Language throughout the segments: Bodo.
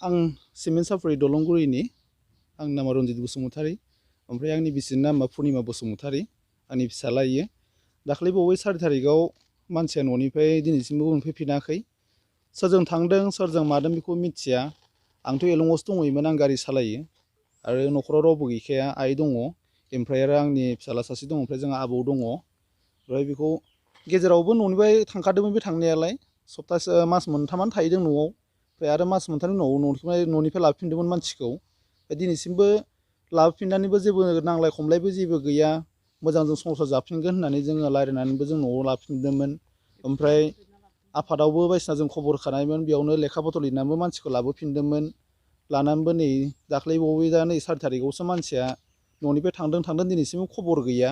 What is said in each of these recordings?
आं सिमेन्ट सापरि दलंगुरिनि आंनि नामा रन्जित बसुमतारी ओमफ्राय आंनि बिसिनि नामा पुर्निमा बसुमतारी आंनि फिसाला इयो दाख्लै बावै 4 थारिखआव मानसिया न'निफ्राय दिनैसिमबो मोनफैफिनाखै सोरजों थांदों सोरजों मादों बेखौ मिथिया आंथ' एलंआवसो दङमोन आं गारि सालायो आरो न'खराव रावबो गैखाया आइ दङ ओमफ्राय आरो आंनि फिसाला सासे दङ ओमफ्राय जोंहा आबौ दङ ओमफ्राय बेखौ गेजेरावबो न'निफ्राय थांखादोंमोन बे थांनायालाय सप्तासे मास मोनथामानो थाहैदों न'आव ओमफ्राय आरो मास मोनथामनि उनाव न'निफ्राय लाबोफिनदोंमोन मानसिखौ दिनैसिमबो लाबोफिननानैबो जेबो नांलाय खमलायबो जेबो गैया मोजांजों संसार जाफिनगोन होननानै जोङो रायज्लायनानैबो जों न'आव लाबोफिनदोंमोन ओमफ्राय आफादावबो बायदिसिना जों खबर होखानायमोन बेयावनो लेखा पत्र लिरनानैबो मानसिखौ लाबोफिनदोंमोन लानानैबो नै दाख्लै बावै दा नै 4 थारिखआवसो मानसिया न'निफ्राय थांदों दिनैसिमबो खबर गैया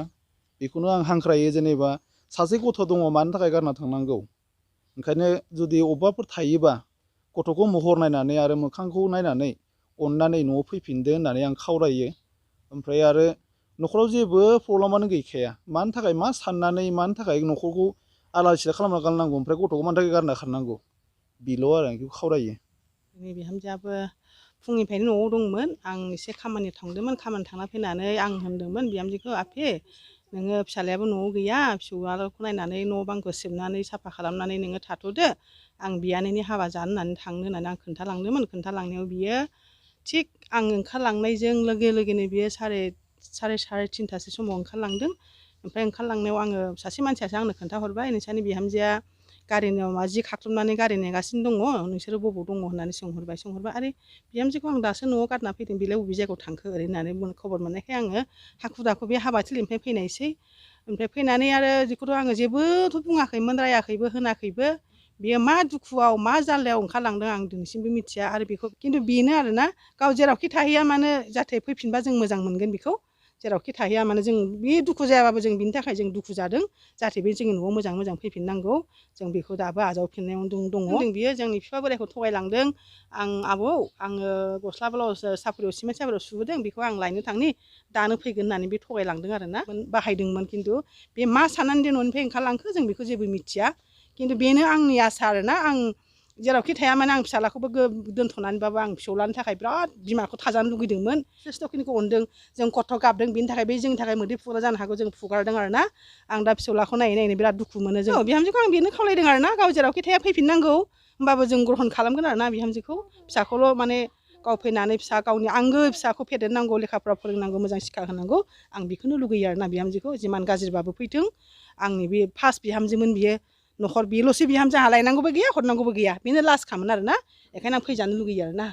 बेखौनो आं हांख्रायो जेनेबा सासे गथ' दङ मानि थाखाय गारना थांनांगौ ओंखायनो जुदि अबेबाफोर थायोबा गथ'खौ महर नायनानै आरो मोखांखौ नायनानै अननानै न'आव फैफिनदो होननानै आं खावलायो ओमफ्राय आरो न'खराव जेबो प्रब्लेमानो गैखाया मानि थाखाय मा साननानै मानि थाखाय न'खरखौ आला सिला खालामना गारनांगौ ओमफ्राय गथ'खौ मानि थाखाय गारना खारनांगौ बेल' आरो आं बेखौ खावलायो जोंनि बिहामजोआबो फुंनिफ्रायनो न'आव दंमोन आं एसे खामानियाव थांदोंमोन खामानि थांना फैनानै आं होनदोंमोन बिहामजोखौ आफे नोङो फिसालायाबो न'आव गैया फिसौलाखौ नायनानै न' बांखौ सिबनानै साफा खालामनानै नोङो थाथ'दो आं बियानैनि हाबा जानो होननानै थांनो होननानै आं खोन्थालांदोंमोन खोन्थालांनायाव बियो थिग आं ओंखारलांनायजों लोगो लोगोनो बियो साराय थिनथासो समाव ओंखारलांदों ओमफ्राय ओंखारलांनायाव आङो सासे मानसियासो आंनो खोन्थाहरबाय नोंसानि बिहामजोआ गारिनियाव मा जि खाख्लबनानै गारि नेगासिनो दङ नोंसोरो बबाव दङ होननानै सोंहरबाय आरो बिहामजोखौ आं दासो न'आव गारना फैदों बेलाय बबे जायगायाव थांखो ओरै होननानै खबर मोननायखाय आङो हाखु दाखु बे हाबाथिलिनिफ्राय फैनायसै ओमफ्राय फैनानै आरो बेखौथ' आङो जेबोथ' बुङाखैमोन रायाखैबो होनाखैबो बेयो मा दुखुआव मा जाल्लायाव ओंखारलांदों आं दिनैसिमबो मिथिया आरो बेखौ खिन्थु बेनो आरोना गाव जेरावखि थाहैया मानो जाहाथे फैफिनबा जों मोजां मोनगोन बेखौ जेरावखि थाहैया मानो जों बे दुखु जायाबाबो जों बिनि थाखाय जों दुखु जादों जाहाथे बे जोंनि न'आव मोजां फैफिननांगौ जों बेखौ दाबो आजावफिननायाव दङ बियो जोंनि बिफा बोराइखौ थगायलांदों आं आबौ आङो गस्ला ब्लाउस सापरियाव सिमेन्ट सापरियाव सुबोदों बेखौ आं लायनो थांनि दानो फैगोन होननानै बे थगायलांदों आरोना बाहायदोंमोन खिन्थु बे मा साननानै बे न'निफ्राय ओंखारलांखो जों बेखौ जेबो मिथिया खिन्थु बेनो आंनि आसा आरोना आं जेरावखि थाया माने आं फिसालाखौबो दोनथ'नानैबाबो आं फिसौलानि थाखाय बिराद बिमाखौ थाजानो लुगैदोंमोन जथेस्थ'खिनिखौ अनदों जों गथ' गाबदों बिनि थाखाय बे जोंनि थाखाय मोदै फुगारा जानो हागौ जों फुगारदों आरोना आं दा फिसौलाखौ नायै बिराद दुखु मोनो जों बिहामजोखौ आं बेनो खावलायदों आरोना गाव जेरावखि थाया फैफिननांगौ होमबाबो जों ग्रहन खालामगोन आरोना बिहामजोखौ फिसाखौल' माने गाव फैनानै गावनि आंगो फिसाखौ फेदेरनांगौ लेखाफ्राव फोरोंनांगौ मोजां सिक्षा होनांगौ आं बेखौनो लुगैयो आरोना बिहामजोखौ जिमान गाज्रिबाबो फैथों आंनि बे फार्स्ट बिहामजोमोन बियो न'खर बेल'सो बिहामजो आंहा लायनांगौबो गैया हरनांगौबो गैया बेनो लास्ट खामोन आरोना बेखायनो आं फैजानो लुगैयो आरोना